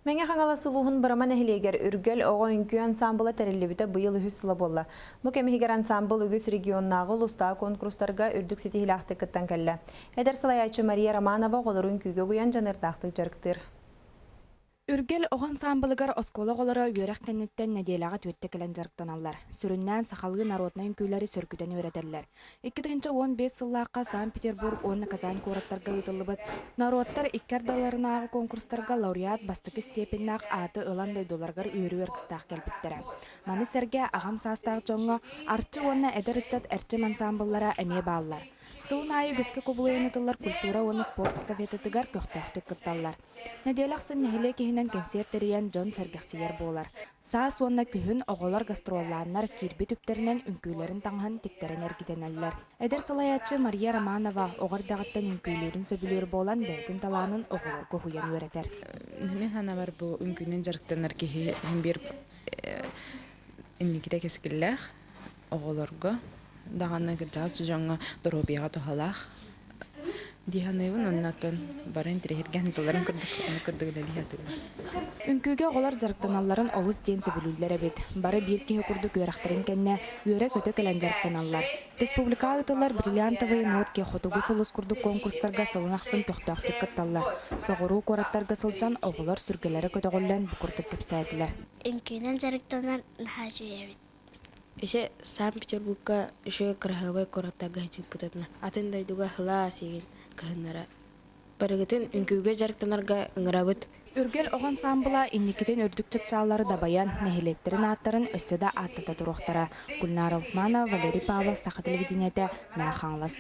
Мэҥэ Хаҥалас улууһун Бырама нэһилиэгэр Үргэл оҕо үҥкүү ансаамбыла тэриллибитэ быйыл үһүс сыла буолла. Бу кэм иһигэр ансаамбыл үгүс регионнааҕы, улуустааҕы куонкурустарга үрдүк ситиһиилээхтик кыттан кэллэ. Эдэр салайааччы Мария Романова оҕолору үҥкүүгэ угуйан дьаныардаахтык дьарыктыыр. Үргэл оҕо ансаамбылыгар оскуола оҕолоро үөрэх кэнниттэн нэдиэлэҕэ түөртэ кэлэн дьарыктаналлар. Сүрүннээн сахалыы народнай үҥкүүлэри сөргүтэн үөрэтэллэр. 2015 сыллаахха Санкт-Петербург уонна Казань куораттарга ыытыллыбыт норуоттар икки ардыларынааҕы конкурстарга лауреат бастакы степеннээх ааты ылан дойдуларыгар үөрүү аргыстаах кэлбиттэрэ. Маны сэргэ аҕам саастаах дьоҥҥо Арчы уонна эдэр ыччат Эрчим ансаамбыллара эмиэ бааллар. Сылын аайы үгүскэ кубулуйан ыытыллар культура уонна спорт эстафетатыгар көхтөөхтүк кытталлар. Нэдиэлэ ахсын нэһилиэк иһинэн кэнсиэр тэрийэн дьон сэргэхсийэр буолар. Саас уонна күһүн оҕолор гастроллааннар киирбит үптэринэн үҥкүүлэрин таҥаһын тиктэрэн эргитэнэллэр. Эдэр салайааччы Мария Романова оҕо эрдэҕиттэн үҥкүүлүүрүн сөбүлүүр буолан бэйэтин талаанын оҕолорго уһуйан үөрэтэр. Мин санаабар бу үҥкүүнэн дьарыктанар киһи биир инникитэ кэскиллээх оҕолорго даҕаны кырдьаҕас дьоҥҥо доруобуйаҕа туһалаах дии саныыбын уонна оттон бары интэриэһиргээн сылларын курдук ону курдук үлэлии сатыыбын. Үҥкүүгэ оҕолор дьарыктаналларын олус диэн сөбүлүүллэр эбит. Бары биир киһи курдук үөрэхтэрин кэннэ үөрэ-көтө кэлэн дьарыктаналлар. Республикаҕа ыытыллар «Бриллиантовые нотки», «Хотугу сулус» курдук конкурстарга сылын ахсын көхтөөхтүк кытталлар. Соҕуруу куораттарга сылдьан оҕолор сүргэлэрэ көтөҕүллэн бу курдук кэпсээтилэр. Үҥкүүнэн дьарыктанар наһаа үчүгэй эбит. Ise Санкт-Петербургка үчүгэй кыраһыабай куораттарга сылдьыбыппытына атын дойдуга сылаас игин кыһыннара барыгытын үҥкүүгэ дьарыктанарга ыҥырабыт. Үргэл оҕо ансаамбыла инникитин үрдүк чыпчааллары дабайан, нэһилиэктэрин ааттарын өссө да ааттата туруохтара. Гульнара Лукманова, Валерий Павлов, Саха телевидениетэ, Мэҥэ Хаҥалас.